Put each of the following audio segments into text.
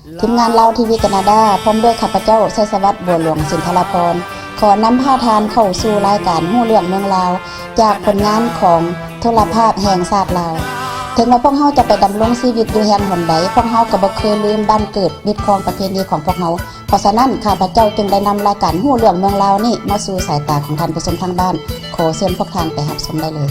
ທີມງານລາວທີວີການາດາ ພ້ອມດ້ວຍຂ້າພະເຈົ້າ ໄຊສະຫວັດ ບົວຫຼວງ ສິນທະລາພອນ ຂໍນຳພາທ່ານເຂົ້າສູ່ລາຍການຮູ້ເລື່ອງເມືອງລາວ ຈາກຜົນງານຂອງໂທລະພາບແຫ່ງຊາດລາວ. ເຖິງວ່າພວກເຮົາຈະໄປດຳລົງຊີວິດຢູ່ແຫ່ງຫົນໃດ, ພວກເຮົາກໍບໍ່ເຄີຍລືມບ້ານເກີດ, ຮີດຄອງປະເພນີຂອງພວກເຮົາ. ເພາະສະນັ້ນ, ຂ້າພະເຈົ້າຈຶ່ງໄດ້ນຳລາຍການຮູ້ເລື່ອງເມືອງລາວນີ້ມາສູ່ສາຍຕາຂອງທ່ານຜູ້ຊົມທາງບ້ານ. ຂໍເຊີນພວກທ່ານໄປຮັບຊົມໄດ້ເລີຍ.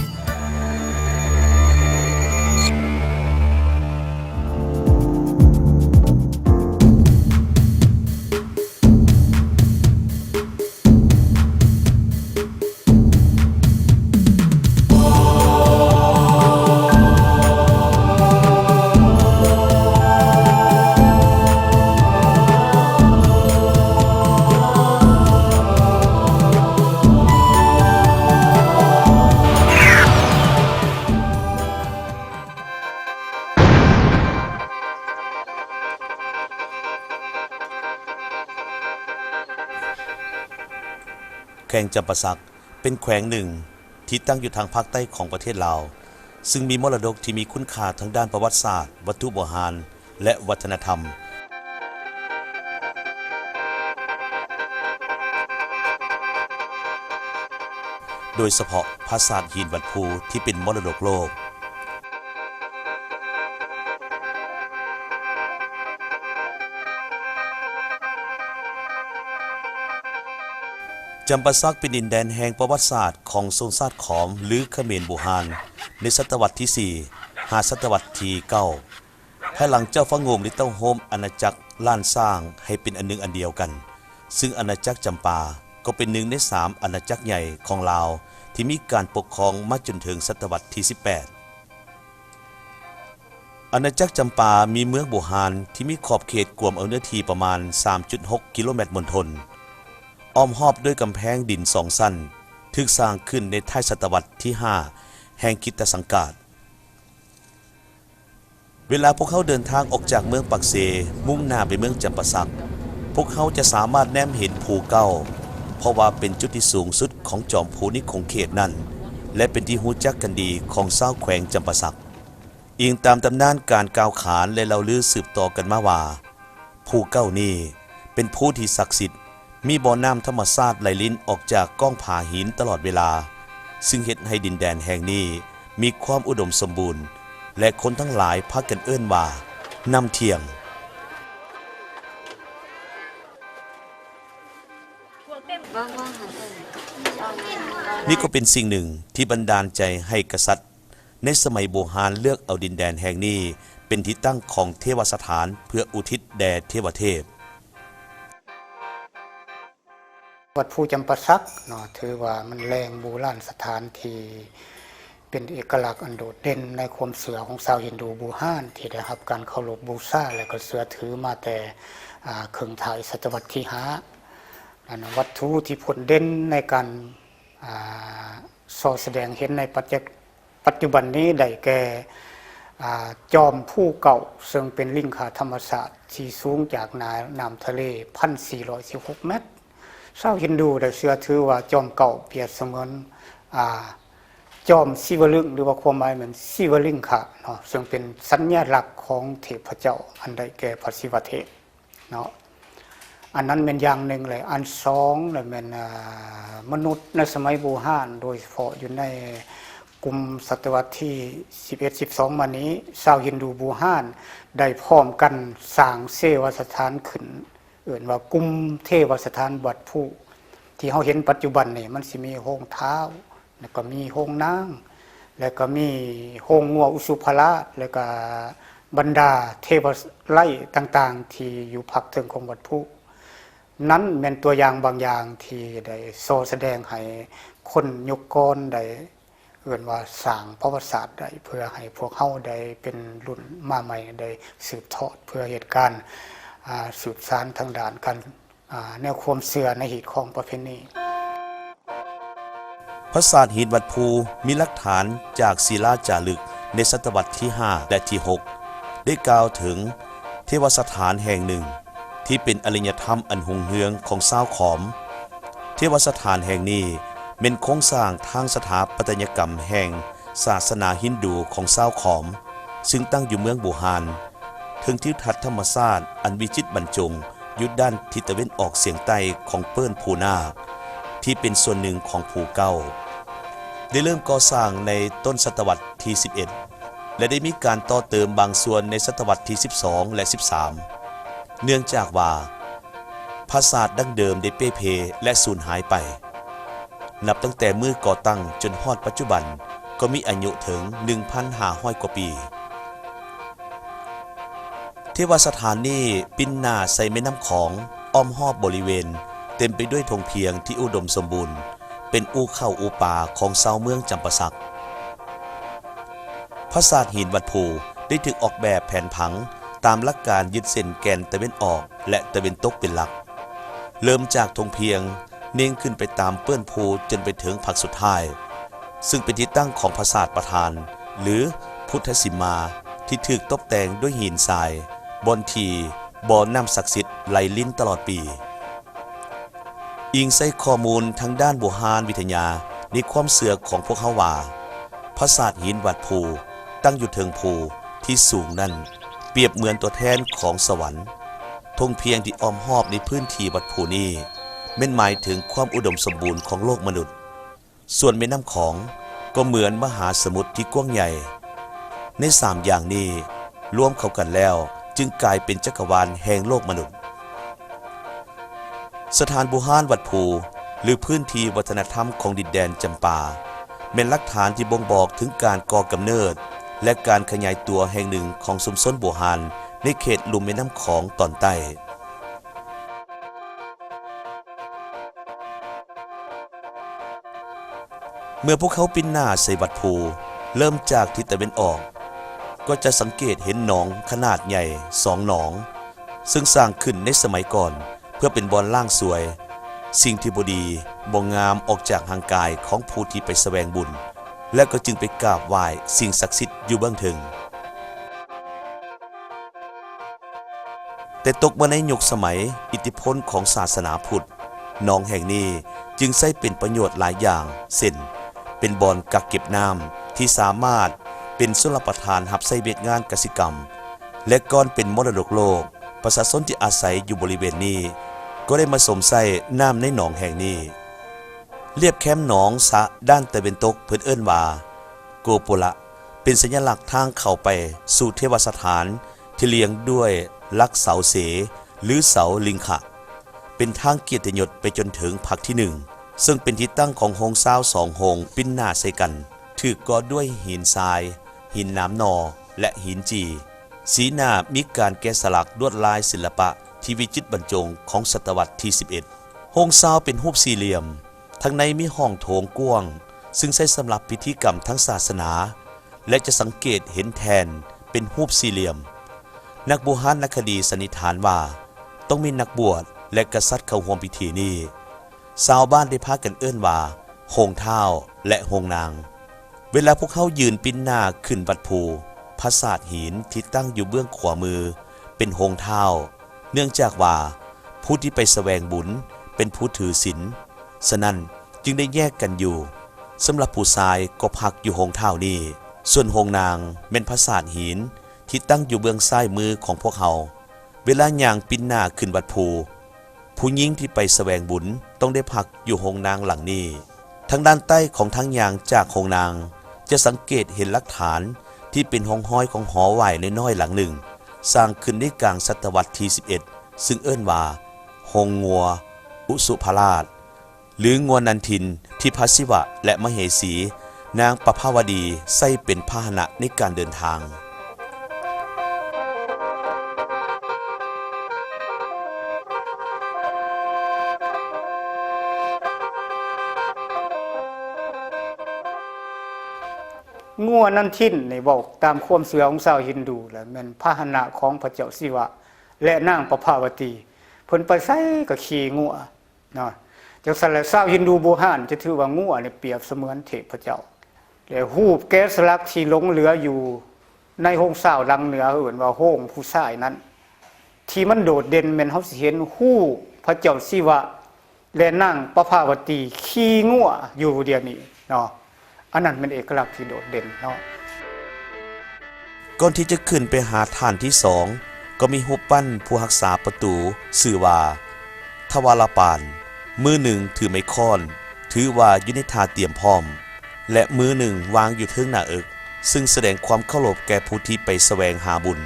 ແຂວງຈຳປາສັກ ເປັນແຂວງໜຶ່ງທີ່ຕັ້ງຢູ່ທາງພາກໃຕ້ຂອງປະເທດລາວ, ຊຶ່ງມີມໍລະດົກທີ່ມີຄຸນຄ່າທາງດ້ານປະຫວັດສາດ, ວັດຖຸໂບຮານ ແລະ ວັດທະນະທຳ, ໂດຍສະເພາະຜາສາດຫີນວັດພູທີ່ເປັນມໍລະດົກໂລກ. ຈຳປາສັກເປັນດິນແດນແຫ່ງປະຫວັດສາດຂອງຊົນຊາດຂອມ ຫຼື ຂະເໝນບູຮານ ໃນສະຕະວັດທີສີ່ ຫາສະຕະວັດທີເກົ້າ ພາຍຫຼັງເຈົ້າຟ້າງູມໄດ້ເຕົ້າໂຮມອານາຈັກລ້ານຊ້າງໃຫ້ເປັນອັນໜຶ່ງອັນດຽວກັນ, ຊຶ່ງອານາຈັກຈຳປາກໍເປັນໜຶ່ງໃນສາມອານາຈັກໃຫຍ່ຂອງລາວທີ່ມີການປົກຄອງມາຈົນເຖິງສະຕະວັດທີສິບແປດ. ອານາຈັກຈຳປາມີເມືອງບູຮານທີ່ມີຂອບເຂດກວມເອົາເນື້ອທີ່ປະມານສາມຈຸດຫົກກິໂລແມັດມົນທົນ, ອ້ອມຮອບດ້ວຍກຳແພງດິນສອງຊັ້ນ, ຖືກສ້າງຂຶ້ນໃນທ້າຍສະຕະວັດທີຫ້າແຫ່ງຄຣິສຕະສັງກາດ. ເວລາພວກເຮົາເດີນທາງອອກຈາກເມືອງປາກເຊ ມຸ່ງໜ້າໄປເມືອງຈຳປາສັກ, ພວກເຮົາຈະສາມາດແນມເຫັນພູເກົ້າ ເພາະວ່າເປັນຈຸດທີ່ສູງສຸດຂອງຈອມພູໃນຂົງເຂດນັ້ນ ແລະ ເປັນທີ່ຮູ້ຈັກກັນດີຂອງຊາວແຂວງຈຳປາສັກ. ອີງຕາມຕຳນານການກ່າວຂານ ແລະ ເລົ່າລືສືບຕໍ່ກັນມາວ່າ, ພູເກົ້ານີ້ເປັນພູທີ່ສັກສິດ, ມີບໍ່ນ້ຳທຳມະຊາດໄຫຼລິນອອກຈາກກ້ອງຜາຫີນຕະຫຼອດເວລາ, ຊຶ່ງເຮັດໃຫ້ດິນແດນແຫ່ງນີ້ມີຄວາມອຸດົມສົມບູນ ແລະ ຄົນທັງຫຼາຍພາກັນເອີ້ນວ່າ ນ້ຳທ່ຽງ. ນີ້ກໍເປັນສິ່ງໜຶ່ງທີ່ບັນດານໃຈໃຫ້ກະສັດ ໃນສະໄໝບູຮານເລືອກເອົາດິນແດນແຫ່ງນີ້ເປັນທີ່ຕັ້ງຂອງເທວະສະຖານເພື່ອອຸທິດແດ່ເທວະເທບ. ວັດພູຈຳປາສັກເນາະ ຖືວ່າມັນແຫຼ່ງບູຮານສະຖານທີ່ເປັນເອກະລັກອັນໂດດເດັ່ນໃນຄວາມເຊື່ອຂອງຊາວຮິນດູບູຮານ ທີ່ໄດ້ຮັບການເຄົາລົບບູຊາ ແລະ ກໍເຊື່ອຖືມາແຕ່ ອາ ເຄິ່ງທ້າຍສະຕະວັດທີຫ້າ. ອັນວັດຖຸທີ່ພົ້ນເດັ່ນໃນການ ອາ ສໍ້ສະແດງເຫັນໃນປັດຈະ ປັດຈຸບັນນີ້ໄດ້ແກ່ ອາ ຈອມພູເກົ້າ ເຊິ່ງເປັນລິງຄະທຳມະຊາດທີ່ສູງຈາກໜ້ານ້ຳທະເລ ໜຶ່ງພັນສີ່ຮ້ອຍສິບຫົກແມັດ. ຊາວຮິນດູໄດ້ເຊື່ອຖືວ່າຈອມເກົ້າປຽບສະເໝືອນ ອາ ຈອມສີວະລຶງ ຫຼືວ່າຄວາມໝາຍແມ່ນສີວະລິງຄະເນາະ ເຊິ່ງເປັນສັນຍາລັກຂອງເທບພະເຈົ້າ ອັນໄດ້ແກ່ພະສີວະເທບ. ເນາະ ອັນນັ້ນແມ່ນຢ່າງໜຶ່ງແຫຼະ. ອັນສອງລະແມ່ນ ອາ ມະນຸດໃນສະໄໝບູຮານ ໂດຍສະເພາະຢູ່ໃນກຸ່ມສະຕະວັດທີສິບເອັດ ສິບສອງມານີ້ ຊາວຮິນດູບູຮານໄດ້ພ້ອມກັນສ້າງເທວະສະຖານຂຶ້ນ ເອີ້ນວ່າກຸ່ມເທວະສະຖານວັດພູ ທີ່ເຮົາເຫັນປັດຈຸບັນນີ້ ມັນຊິມີໂຮງທ້າວ ແລ້ວກໍມີໂຮງນາງ ແລ້ວກໍມີໂຮງງົວອຸສຸພະລາດ ແລ້ວກໍບັນດາເທວະໄລຕ່າງໆ ທີ່ຢູ່ພາກເທິງຂອງວັດພູ. ນັ້ນແມ່ນຕົວຢ່າງບາງຢ່າງທີ່ໄດ້ສໍ້ສະແດງໃຫ້ຄົນຍຸກກ່ອນໄດ້ ເອີ້ນວ່າສ້າງປະຫວັດສາດໄດ້ ເພື່ອໃຫ້ພວກເຮົາໄດ້ເປັນລຸ້ນມາໃໝ່ໄດ້ສືບທອດ ເພື່ອເຮັດການ ອາ ສືບສານທາງດ້ານການ ອາ ແນວຄວາມເຊື່ອໃນຮີດຄອງປະເພນີ. ຜາສາດຫີນວັດພູມີຫຼັກຖານຈາກສີລາຈາລຶກໃນສະຕະວັດທີຫ້າ ແລະ ທີຫົກ ໄດ້ກ່າວເຖິງເທວະສະຖານແຫ່ງໜຶ່ງ ທີ່ເປັນອາລິຍະທຳອັນຮຸ່ງເຮືອງຂອງຊາວຂອມ. ເທວະສະຖານແຫ່ງນີ້ແມ່ນໂຄງສ້າງທາງສະຖາປັດຕະຍະກຳແຫ່ງສາສະໜາຮິນດູຂອງຊາວຂອມ, ຊຶ່ງຕັ້ງຢູ່ເມືອງບູຮານ, ເທິງທິວທັດທຳມະຊາດອັນວິຈິດບັນຈົງຢູ່ດ້ານທິດຕາເວັນອອກສຽງໃຕ້ຂອງເປີ້ນພູນາກ ທີ່ເປັນສ່ວນໜຶ່ງຂອງພູເກົ້າ ໄດ້ເລີ່ມກໍ່ສ້າງໃນຕົ້ນສະຕະວັດທີສິບເອັດ ແລະ ໄດ້ມີການຕໍ່ເຕີມບາງສ່ວນໃນສະຕະວັດທີສິບສອງ ແລະ ສິບສາມ ເນື່ອງຈາກວ່າ ຜາສາດດັ້ງເດີມໄດ້ເປ່ເພ ແລະ ສູນຫາຍໄປ. ນັບຕັ້ງແຕ່ມື້ກໍ່ຕັ້ງຈົນຮອດປັດຈຸບັນ ກໍມີອາຍຸເຖິງໜຶ່ງພັນຫ້າຮ້ອຍກວ່າປີ. ເທວະສະຖານນີ້ປິ່ນໜ້າໃສ່ແມ່ນ້ຳຂອງ, ອ້ອມຮອບບໍລິເວນເຕັມໄປດ້ວຍທົ່ງພຽງທີ່ອຸດົມສົມບູນ, ເປັນອູ່ເຂົ້າອູ່ປາຂອງຊາວເມືອງຈຳປາສັກ. ຜາສາດຫີນວັດພູໄດ້ຖືກອອກແບບແຜນຜັງຕາມຫຼັກການຍຶດເສັ້ນແກ່ນຕາເວັນອອກ ແລະ ຕາເວັນຕົກເປັນຫຼັກ, ເລີ່ມຈາກທົ່ງພຽງ ເນັ່ງຂຶ້ນໄປຕາມເປີ້ນພູຈົນໄປເຖິງພາກສຸດທ້າຍ, ຊຶ່ງເປັນທີ່ຕັ້ງຂອງຜາສາດປະທານ ຫຼື ພຸດທະສິມມາ ທີ່ຖືກຕົບແຕ່ງດ້ວຍຫີນຊາຍ, ບ່ອນທີ່ບໍ່ນ້ຳສັກສິດໄຫຼລິນຕະຫຼອດປີ. ອີງໃສ່ຂໍ້ມູນທາງດ້ານບູຮານວິທະຍາ ໃນຄວາມເຊື່ອຂອງພວກເຮົາວ່າ ຜາສາດຫີນວັດພູຕັ້ງຢູ່ເທິງພູທີ່ສູງນັ້ນ ປຽບເໝືອນຕົວແທນຂອງສະຫວັນ. ທົ່ງພຽງທີ່ອ້ອມຮອບໃນພື້ນທີ່ວັດພູນີ້ ແມ່ນໝາຍເຖິງຄວາມອຸດົມສົມບູນຂອງໂລກມະນຸດ. ສ່ວນແມ່ນ້ຳຂອງກໍເໝືອນມະຫາສະໝຸດທີ່ກວ້າງໃຫຍ່. ໃນສາມຢ່າງນີ້ລວມເຂົ້າກັນແລ້ວ ຈຶ່ງກາຍເປັນຈັກກະວານແຫ່ງໂລກມະນຸດ. ສະຖານບູຮານວັດພູ ຫຼື ພື້ນທີ່ວັດທະນະທຳຂອງດິນແດນຈຳປາ ແມ່ນຫຼັກຖານທີ່ບົ່ງບອກເຖິງການກໍ່ກຳເນີດ ແລະ ການຂະຫຍາຍຕົວແຫ່ງໜຶ່ງຂອງຊຸມຊົນບູຮານໃນເຂດລຸ່ມແມ່ນ້ຳຂອງຕອນໃຕ້. ເມື່ອພວກເຮົາປິ່ນໜ້າໃສ່ວັດພູ ເລີ່ມຈາກທິດຕາເວັນອອກ ກໍຈະສັງເກດເຫັນໜອງຂະໜາດໃຫຍ່ສອງໜອງ, ເຊິ່ງສ້າງຂຶ້ນໃນສະໄໝກ່ອນເພື່ອເປັນບ່ອນລ້າງສວຍສິ່ງທີ່ບໍ່ດີ, ບໍ່ງາມອອກຈາກຮ່າງກາຍຂອງຜູ້ທີ່ໄປສະແຫວງບຸນ, ແລະ ກໍຈຶ່ງໄປກາບໄຫວ້ສິ່ງສັກສິດຢູ່ເບື້ອງເທິງ. ແຕ່ຕົກມາໃນຍຸກສະໄໝອິດທິພົນຂອງສາສະໜາພຸດ, ໜອງແຫ່ງນີ້ຈຶ່ງໃຊ້ເປັນປະໂຫຍດຫຼາຍຢ່າງ ເຊັ່ນ ເປັນບ່ອນກັກເກັບນ້ຳທີ່ສາມາດເປັນຊົນລະປະທານຮັບໃຊ້ວຽກງານກະສິກຳ ແລະ ກ່ອນເປັນມໍລະດົກໂລກ, ປະຊາຊົນທີ່ອາໄສຢູ່ບໍລິເວນນີ້ກໍໄດ້ມາຊົມໃຊ້ນ້ຳໃນໜອງແຫ່ງນີ້. ລຽບແຄມໜອງສະດ້ານຕາເວັນຕົກເພິ່ນເອີ້ນວ່າ ໂກປຸລະ ເປັນສັນຍະລັກທາງເຂົ້າໄປສູ່ເທວະສະຖານ ທີ່ລຽງດ້ວຍຫຼັກເສົາເສ ຫຼື ເສົາລິງຄະ ເປັນທາງກຽດຕະຍົດໄປຈົນເຖິງພາກທີໜຶ່ງ ເຊິ່ງເປັນທີ່ຕັ້ງຂອງໂຮງຊາວສອງໂຮງປິ່ນໜ້າໃສ່ກັນ, ຖືກກໍ່ດ້ວຍຫີນຊາຍ, ຫີນໜາມໜໍ່ ແລະ ຫີນຈີ່. ສີໜ້າມີການແກະສະຫຼັກລວດລາຍສິລະປະທີ່ວິຈິດບັນຈົງຂອງສະຕະວັດທີສິບເອັດ. ໂຮງຊາວເປັນຮູບສີ່ຫຼ່ຽມ, ທາງໃນມີຫ້ອງໂຖງກວ້າງ ຊຶ່ງໃຊ້ສຳລັບພິທີກຳທາງສາສະໜາ ແລະ ຈະສັງເກດເຫັນແທ່ນເປັນຮູບສີ່ຫຼ່ຽມ. ນັກບູຮານນະຄະດີສັນນິຖານວ່າ ຕ້ອງມີນັກບວດ ແລະ ກະສັດເຂົ້າຮ່ວມພິທີນີ້. ຊາວບ້ານໄດ້ພາກັນເອີ້ນວ່າ ໂຮງທ້າວ ແລະ ໂຮງນາງ. ເວລາພວກເຮົາຢືນປິ່ນໜ້າຂຶ້ນວັດພູ, ຜາສາດຫີນທີ່ຕັ້ງຢູ່ເບື້ອງຂວາມືເປັນໂຮງທ້າວ, ເນື່ອງຈາກວ່າຜູ້ທີ່ໄປສະແຫວງບຸນເປັນຜູ້ຖືສິນ, ສະນັ້ນຈຶ່ງໄດ້ແຍກກັນຢູ່. ສຳລັບຜູ້ຊາຍກໍພັກຢູ່ໂຮງທ້າວນີ້, ສ່ວນໂຮງນາງແມ່ນຜາສາດຫີນທີ່ຕັ້ງຢູ່ເບື້ອງຊ້າຍມືຂອງພວກເຮົາ. ເວລາຍ່າງປິ່ນໜ້າຂຶ້ນວັດພູ, ຜູ້ຍິງທີ່ໄປສະແຫວງບຸນຕ້ອງໄດ້ພັກຢູ່ໂຮງນາງຫຼັງນີ້. ທາງດ້ານໃຕ້ຂອງທາງຍ່າງຈາກໂຮງນາງ ຈະສັງເກດເຫັນຫຼັກຖານທີ່ເປັນຮ່ອງຮອຍຂອງຫໍຫວາຍນ້ອຍໆຫຼັງໜຶ່ງ, ສ້າງຂຶ້ນໃນກາງສະຕະວັດທີສິບເອັດ ຊຶ່ງເອີ້ນວ່າ ໂຮງງົວອຸສຸພະລາດ ຫຼື ງົວນັນທິນ ທີ່ພະສິວະ ແລະ ມະເຫສີນາງປະພາວະດີໃຊ້ເປັນພາຫະນະໃນການເດີນທາງ. ງົວນັນທິນນີ້ ເວົ້າຕາມຄວາມເຊື່ອຂອງຊາວຮິນດູແລ້ວ ແມ່ນພາຫະນະຂອງພະເຈົ້າສິວະ ແລະ ນາງປະພາວະຕີ. ເພິ່ນໄປໃສກໍຂີ່ງົວ. ເນາະ ຈັ່ງຊັ້ນແຫຼະ ຊາວຮິນດູບູຮານຈະຖືວ່າງົວນີ້ປຽບສະເໝືອນເທບພະເຈົ້າ ແລະ ຮູບແກະສະຫຼັກທີ່ຫຼົງເຫຼືອຢູ່ໃນໂຮງຊາວຫຼັງເໜືອ ເອີ້ນວ່າໂຮງຜູ້ຊາຍນັ້ນ ທີ່ມັນໂດດເດັ່ນແມ່ນເຮົາຊິເຫັນຮູບພະເຈົ້າສິວະ ແລະ ນາງປະພາວະຕີຂີ່ງົວຢູ່ດຽວນີ້ເນາະ. ອັນນັ້ນແມ່ນເອກະລັກທີ່ໂດດເດັ່ນເນາະ. ກ່ອນທີ່ຈະຂຶ້ນໄປຫາຖານທີສອງ ກໍມີຮູບປັ້ນຜູ້ຮັກສາປະຕູຊື່ວ່າ ທະວາລະປານ, ມືໜຶ່ງຖືໄມ້ຄ້ອນ, ຖືວ່າຢູ່ໃນທ່າຕຽມພ້ອມ ແລະ ມືໜຶ່ງວາງຢູ່ເທິງໜ້າເອິກ, ຊຶ່ງສະແດງຄວາມເຄົາລົບແກ່ຜູ້ທີ່ໄປສະແຫວງຫາບຸນ.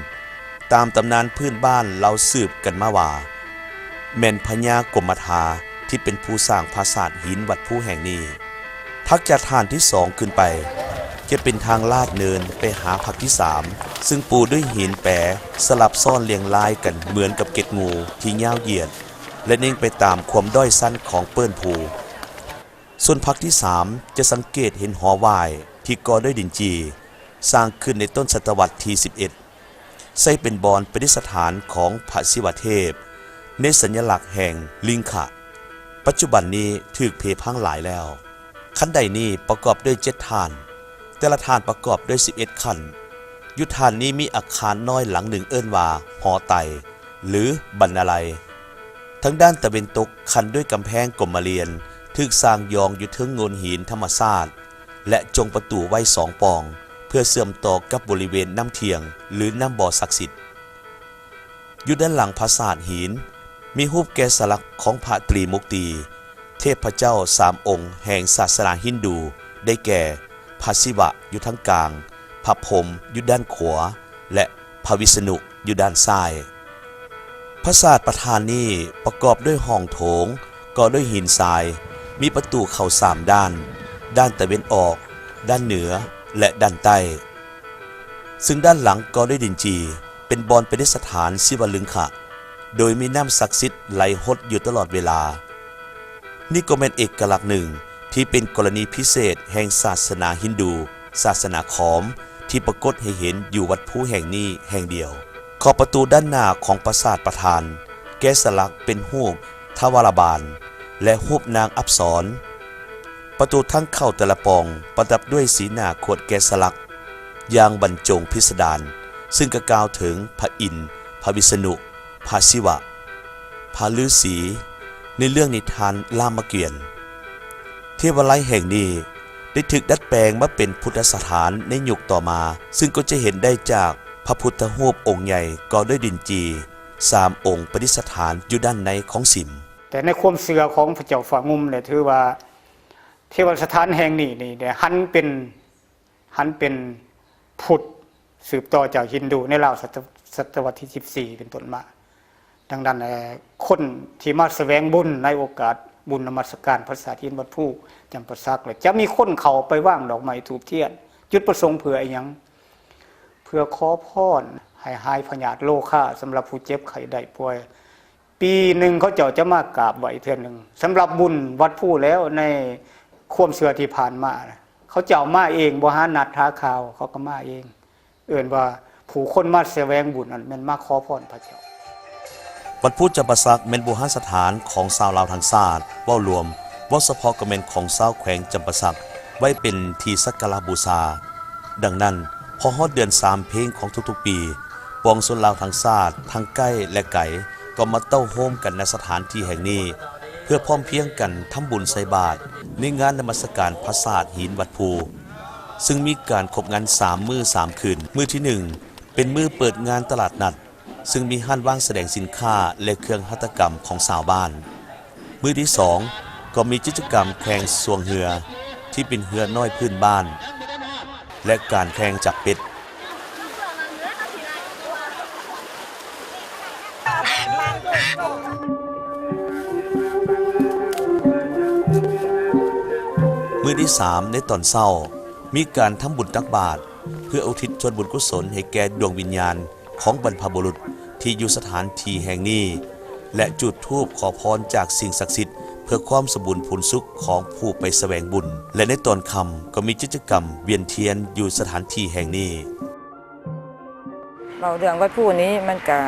ຕາມຕຳນານພື້ນບ້ານເລົ່າສືບກັນມາວ່າ ແມ່ນພະຍາກົມມະທາທີ່ເປັນຜູ້ສ້າງຜາສາດຫີນວັດພູແຫ່ງນີ້. ຖັກຈາກຖານທີສອງຂຶ້ນໄປ ຈະເປັນທາງລາດເນີນໄປຫາຜັກທີສາມ ຊຶ່ງປູດ້ວຍຫີນແປສະຫຼັບຊ້ອນລຽງລາຍກັນເໝືອນກັບເກັດງູທີ່ຍາວຢຽດ ແລະ ເນັ່ງໄປຕາມຄວາມດ້ອຍຊັນຂອງເປີ້ນພູ. ສ່ວນຜັກທີສາມຈະສັງເກດເຫັນຫໍຫວ້າຍທີ່ກໍ່ດ້ວຍດິນຈີ່, ສ້າງຂຶ້ນໃນຕົ້ນສະຕະວັດທີສິບເອັດ ໃຊ້ເປັນບ່ອນປະດິດສະຖານຂອງພະສິວະເທບ ໃນສັນຍະລັກແຫ່ງລິງຄະ. ປັດຈຸບັນນີ້ຖືກເພພັງຫຼາຍແລ້ວ. ຂັ້ນໄດນີ້ປະກອບດ້ວຍເຈັດຖານ, ແຕ່ລະຖານປະກອບດ້ວຍສິບເອັດຂັ້ນ. ຢູ່ຖານນີ້ມີອາຄານນ້ອຍຫຼັງໜຶ່ງເອີ້ນວ່າຫໍໄຕ ຫຼື ບັນນາໄລ. ທາງດ້ານຕາເວັນຕົກຂັ້ນດ້ວຍກຳແພງກົມມະລຽນ, ຖືກສ້າງຢອງຢູ່ເທິງໂງ່ນຫີນທຳມະຊາດ ແລະ ຈົ່ງປະຕູໄວ້ສອງປ່ອງ ເພື່ອເຊື່ອມຕໍ່ກັບບໍລິເວນນ້ຳທ່ຽງ ຫຼື ນ້ຳບໍ່ສັກສິດ. ຢູ່ດ້ານຫຼັງຜາສາດຫີນ ມີຮູບແກະສະຫຼັກຂອງພະຕຣີມຸກຕີ ເທບພະເຈົ້າສາມອົງແຫ່ງສາສະໜາຮິນດູ ໄດ້ແກ່ ພະສິວະຢູ່ທາງກາງ, ພະພົມຢູ່ດ້ານຂວາ ແລະ ພະວິສະນຸຢູ່ດ້ານຊ້າຍ. ຜາສາດປະທານນີ້ປະກອບດ້ວຍຫ້ອງໂຖງ ກໍ່ດ້ວຍຫີນຊາຍ, ມີປະຕູເຂົ້າສາມດ້ານ, ດ້ານຕາເວັນອອກ, ດ້ານເໜືອ ແລະ ດ້ານໃຕ້. ຊຶ່ງດ້ານຫຼັງກໍ່ດ້ວຍດິນຈີ່ ເປັນບ່ອນປະດິດສະຖານສິວະລຶງຄະ ໂດຍມີນ້ຳສັກສິດໄຫຼຫົດຢູ່ຕະຫຼອດເວລາ. ນີ້ກໍແມ່ນເອກະລັກໜຶ່ງທີ່ເປັນກໍລະນີພິເສດແຫ່ງສາສະໜາຮິນດູ, ສາສະໜາຂອມ ທີ່ປາກົດໃຫ້ເຫັນຢູ່ວັດພູແຫ່ງນີ້ແຫ່ງດຽວ. ຂອບປະຕູດ້ານໜ້າຂອງປາສາດປະທານ ແກະສະຫຼັກເປັນຮູບທະວາລະບານ ແລະ ຮູບນາງອັບສອນ. ປະຕູທາງເຂົ້າແຕ່ລະປ່ອງປະດັບດ້ວຍສີໜ້າຂວດແກະສະຫຼັກຢ່າງບັນຈົງພິສະດານ, ຊຶ່ງກະກ່າວເຖິງພະອິນ, ພະວິສະນຸ, ພະສິວະ, ພະລືສີ ໃນເລື່ອງນິທານລາມະກຽນ. ເທວາໄລແຫ່ງນີ້ໄດ້ຖືກດັດແປງມາເປັນພຸດທະສະຖານໃນຍຸກຕໍ່ມາ, ຊຶ່ງກໍຈະເຫັນໄດ້ຈາກພະພຸດທະຮູບອົງໃຫຍ່ກໍ່ດ້ວຍດິນຈີ່ສາມອົງປະດິດສະຖານຢູ່ດ້ານໃນຂອງສິມ. ແຕ່ໃນຄວາມເຊື່ອຂອງພະເຈົ້າຟ້າງຸ່ມນີ້ ຖືວ່າເທວສະຖານແຫ່ງນີ້ນີ້ໄດ້ຫັນເປັນ ຫັນເປັນພຸດ ສືບຕໍ່ຈາກຮິນດູໃນລາວສະຕະ ສະຕະວັດທີສິບສີ່ເປັນຕົ້ນມາ. ດັ່ງນັ້ນ ເອີ ຄົນທີ່ມາສະແຫວງບຸນໃນໂອກາດບຸນນະມັດສະການຜາສາດຫີນວັດພູຈຳປາສັກ ແລະ ຈະມີຄົນເຂົ້າໄປວາງດອກໄມ້ທູບທຽນ. ຈຸດປະສົງເພື່ອອີ່ຫຍັງ? ເພື່ອຂໍພອນໃຫ້ຫາຍພະຍາດໂລຄາ ສຳລັບຜູ້ເຈັບໄຂ້ໄດ້ປ່ວຍ. ປີໜຶ່ງເຂົາເຈົ້າຈະມາກາບໄຫວ້ເທື່ອໜຶ່ງ. ສຳລັບບຸນວັດພູແລ້ວ ໃນຄວາມເຊື່ອທີ່ຜ່ານມານະ ເຂົາເຈົ້າມາເອງ ບໍ່ຫານັດຫາຂ່າວ ເຂົາກໍມາເອງ. ເອີ້ນວ່າຜູ້ຄົນມາສະແຫວງບຸນນັ້ນ ແມ່ນມາຂໍພອນພະເຈົ້າ. ວັດພູຈຳປາສັກແມ່ນບູຮານສະຖານຂອງຊາວລາວທັງຊາດເວົ້າລວມ, ເວົ້າສະເພາະກໍແມ່ນຂອງຊາວແຂວງຈຳປາສັກ ໄວ້ເປັນທີ່ສັກກາລະບູຊາ. ດັ່ງນັ້ນ, ພໍຮອດເດືອນສາມເພັງຂອງທຸກໆປີ, ປວງຊົນລາວທັງຊາດ ທັງໃກ້ ແລະ ໄກ ກໍມາເຕົ້າໂຮມກັນ ນະ ສະຖານທີ່ແຫ່ງນີ້ ເພື່ອພ້ອມພຽງກັນທຳບຸນໃສ່ບາດ ໃນງານນະມັດສະການຜາສາດຫີນວັດພູ, ຊຶ່ງມີການຄົບງານສາມມື້ສາມຄືນ. ມື້ທີໜຶ່ງ ເປັນມື້ເປີດງານຕະຫຼາດນັດ, ຊຶ່ງມີຮ້ານວາງສະແດງສິນຄ້າ ແລະ ເຄື່ອງຫັດຖະກຳຂອງຊາວບ້ານ. ມື້ທີສອງ ກໍມີກິດຈະກຳແຂ່ງຊ່ວງເຮືອ ທີ່ເປັນເຮືອນ້ອຍພື້ນບ້ານ ແລະ ການແຂ່ງຈັບເປັດ. ມື້ທີສາມ ໃນຕອນເຊົ້າ ມີການທຳບຸນຕັກບາດ ເພື່ອອຸທິດສ່ວນບຸນກຸສົນໃຫ້ແກ່ດວງວິນຍານ ຂອງບັນພະບຸລຸດທີ່ຢູ່ສະຖານທີ່ແຫ່ງນີ້ ແລະ ຈູດທູບຂໍພອນຈາກສິ່ງສັກສິດ ເພື່ອຄວາມສົມບູນພູນສຸກຂອງຜູ້ໄປສະແຫວງບຸນ ແລະ ໃນຕອນຄ່ຳກໍມີກິດຈະກຳວຽນທຽນຢູ່ສະຖານທີ່ແຫ່ງນີ້. ເວົ້າເລື່ອງວັດພູນີ້ ມັນກະ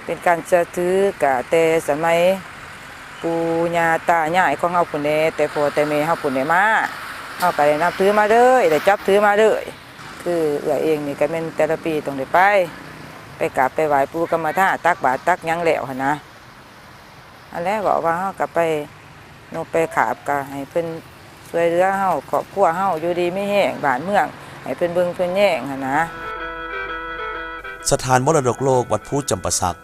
ເປັນການເຊື່ອຖືກະແຕ່ສະໄໝປູ່ຍ່າຕາຍາຍຂອງເຮົາພຸ້ນແຫຼະ, ແຕ່ພໍ່ແຕ່ແມ່ເຮົາພຸ້ນແຫຼະມາ, ເຮົາກະໄດ້ນັບຖືມາເລີຍ, ໄດ້ຈັບຖືມາເລີຍ. ຄືເອື້ອຍເອງນີ້ກະແມ່ນແຕ່ລະປີຕ້ອງໄດ້ໄປ, ໄປກາບໄປໄຫວ້ປູ່ກຳມະທານ, ຕັກບາດຕັກຫຍັງແລ້ວຫັ້ນນະ. ຫັ້ນແຫຼະ ເວົ້າວ່າເຮົາກະໄປນົບໄປຂາບ ກະໃຫ້ເພິ່ນຊ່ວຍເຫຼືອເຮົາ, ຄອບຄົວເຮົາຢູ່ດີມີແຮງ, ບ້ານເມືອງໃຫ້ເພິ່ນເບິ່ງເພິ່ນແຍງຫັ້ນນະ. ສະຖານມໍລະດົກໂລກວັດພູຈຳປາສັກ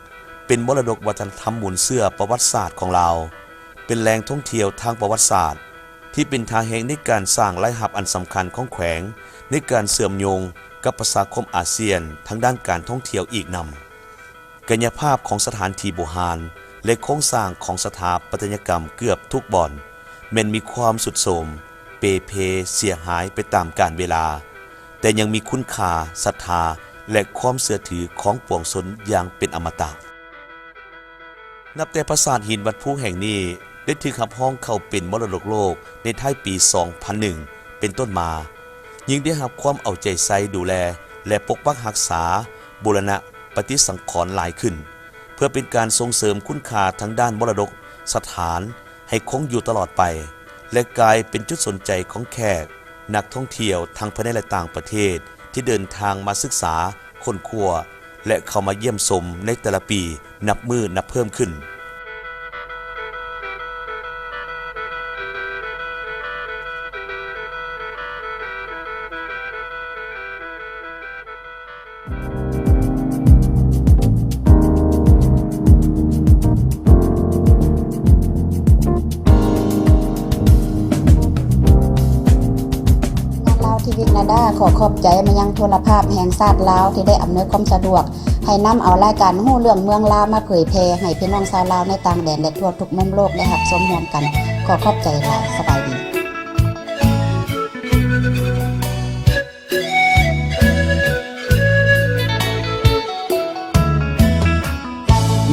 ເປັນມໍລະດົກວັດທະນະທຳມູນເຊື້ອປະຫວັດສາດຂອງລາວ, ເປັນແຫຼ່ງທ່ອງທ່ຽວທາງປະຫວັດສາດ ທີ່ເປັນທ່າແຮງໃນການສ້າງລາຍຮັບອັນສຳຄັນຂອງແຂວງ ໃນການເຊື່ອມໂຍງກັບປະຊາຄົມອາຊຽນທາງດ້ານການທ່ອງທ່ຽວອີກນຳ. ກາຍະພາບຂອງສະຖານທີ່ບູຮານ ແລະ ໂຄງສ້າງຂອງສະຖາປັດຕະຍະກຳເກືອບທຸກບ່ອນ ແມ່ນມີຄວາມຊຸດໂຊມ, ເປ່ເພ, ເສຍຫາຍໄປຕາມການເວລາ, ແຕ່ຍັງມີຄຸນຄ່າ, ສັດທາ ແລະ ຄວາມເຊື່ອຖືຂອງປວງຊົນຢ່າງເປັນອະມະຕະ. ນັບແຕ່ປາສາດຫີນວັດພູແຫ່ງນີ້ໄດ້ຖືກຮັບຮອງເຂົ້າເປັນມໍລະດົກໂລກໃນທ້າຍປີສອງພັນໜຶ່ງເປັນຕົ້ນມາ, ຍິ່ງໄດ້ຮັບຄວາມເອົາໃຈໃສ່ດູແລ ແລະ ປົກປັກຮັກສາ, ບູລະນະປະຕິສັງຂອນຫຼາຍຂຶ້ນ, ເພື່ອເປັນການສົ່ງເສີມຄຸນຄ່າທາງດ້ານມໍລະດົກສະຖານໃຫ້ຄົງຢູ່ຕະຫຼອດໄປ ແລະ ກາຍເປັນຈຸດສົນໃຈຂອງແຂກ, ນັກທ່ອງທ່ຽວທັງພາຍໃນ ແລະ ຕ່າງປະເທດ ທີ່ເດີນທາງມາສຶກສາ, ຄົ້ນຄວ້າ ແລະ ເຂົ້າມາຢ້ຽມຊົມໃນແຕ່ລະປີນັບມື້ນັບເພີ່ມຂຶ້ນ. ງານລາວທີວີກະນາດາ ຂໍຂອບໃຈມາຍັງໂທລະພາບແຫ່ງຊາດລາວ ທີ່ໄດ້ອຳນວຍຄວາມສະດວກ ໃຫ້ນຳເອົາລາຍການຮູ້ເລື່ອງເມືອງລາວມາເຜີຍແຜ່ໃຫ້ພີ່ນ້ອງຊາວລາວໃນຕ່າງແດນ ແລະ ທົ່ວທຸກມຸມໂລກໄດ້ຮັບຊົມຮ່ວມກັນ. ຂໍຂອບໃຈຫຼາຍ. ສະບາຍດີ.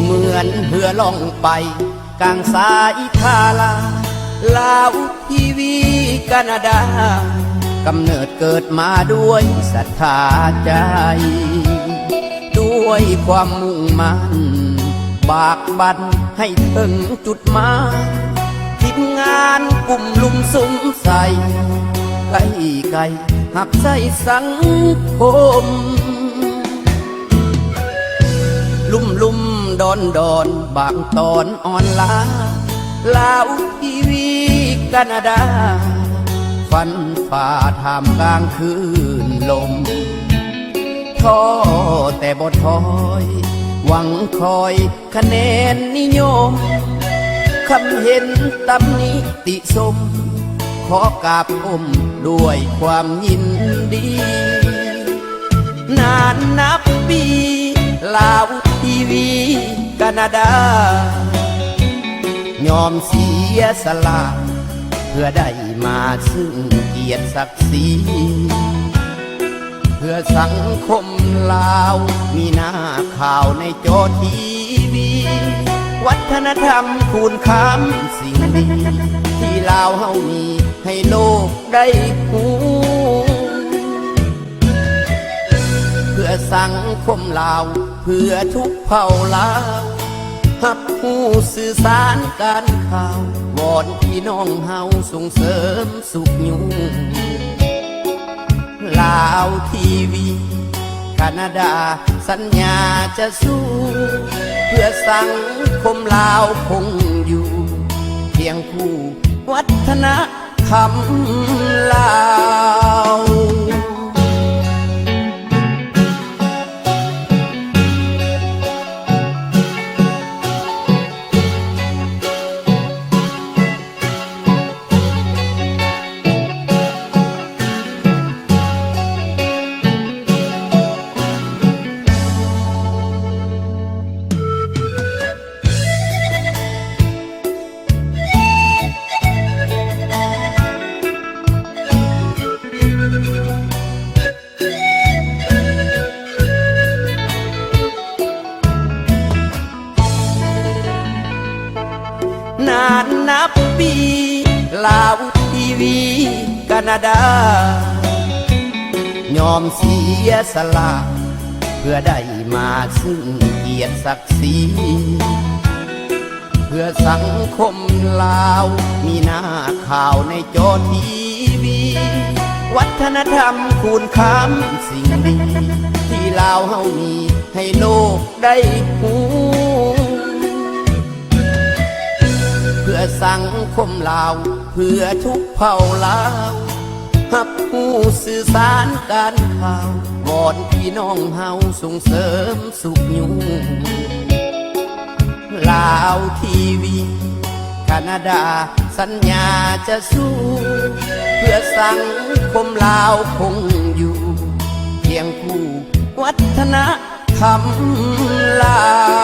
ເໝືອນເຮືອລ່ອງໄປກາງສາຍທາລາ ລາວທີວີການາດາ ກຳເນີດເກີດມາດ້ວຍສັດທາໃຈ ດ້ວຍຄວາມມຸ່ງໝັ້ນ ບາກບັ່ນໃຫ້ເຖິງຈຸດໝາຍ ທີມງານກຸ່ມລຸມສຸມໃສ່ ໃກ້ໄກຮັບໃຊ້ສັງຄົມ ລຸ່ມໆດອນໆບາງຕອນອ່ອນລາ ລາວທີວີການາດາ ຟັນຝ່າທ່າມກາງຄື້ນລົມ ທໍ້ແຕ່ບໍ່ຖອຍ ຫວັງຄອຍ ຄະແນນນິຍົມ ຄຳເຫັນຕຳນິຕິຊົມ ຂໍກາບກົ້ມດ້ວຍຄວາມຍິນດີ ນານນັບປີ ລາວທີວີການາດາ ຍອມເສຍສະຫຼະ ເພື່ອໄດ້ມາຊຶ່ງກຽດສັກສີ ເພື່ອສັງຄົມລາວ ມີໜ້າຂ່າວໃນຈໍທີວີ ວັດທະນະທຳຄູນຄຳສິ່ງດີ ທີ່ລາວເຮົາມີໃຫ້ໂລກໄດ້ຮູ້ ເພື່ອສັງຄົມລາວ ເພື່ອທຸກເຜົ່າລາວ ຮັບຮູ້ສື່ສານການຂ່າວ ວອນພີ່ນ້ອງເຮົາສົ່ງເສີມ ສຸກຍູ້ ລາວທີວີການາດາ ສັນຍາຈະສູ້ ເພື່ອສັງຄົມລາວຄົງຢູ່ ຄຽງຄູ່ວັດທະນະທຳລາວ. ນານນັບປີ ລາວທີວີການາດາ ຍອມເສຍສະຫຼະ ເພື່ອໄດ້ມາຊຶ່ງກຽດສັກສີ ເພື່ອສັງຄົມລາວ ມີໜ້າຂ່າວໃນຈໍທີວີ ວັດທະນະທຳຄູນຄຳສິ່ງດີ ທີ່ລາວເຮົາມີໃຫ້ໂລກໄດ້ຮູ້ ເພື່ອສັງຄົມລາວ ເພື່ອທຸກເຜົ່າລາວ ຮັບຮູ້ສື່ສານການຂ່າວ ວອນພີ່ນ້ອງເຮົາສົ່ງເສີມສຸກຍູ້. ລາວທີວີ ຄານາດາ ສັນຍາຈະສູ້ ເພື່ອສັງຄົມລາວຄົງຢູ່ ຄຽງຄູ່ວັດທະນະທຳລາວ.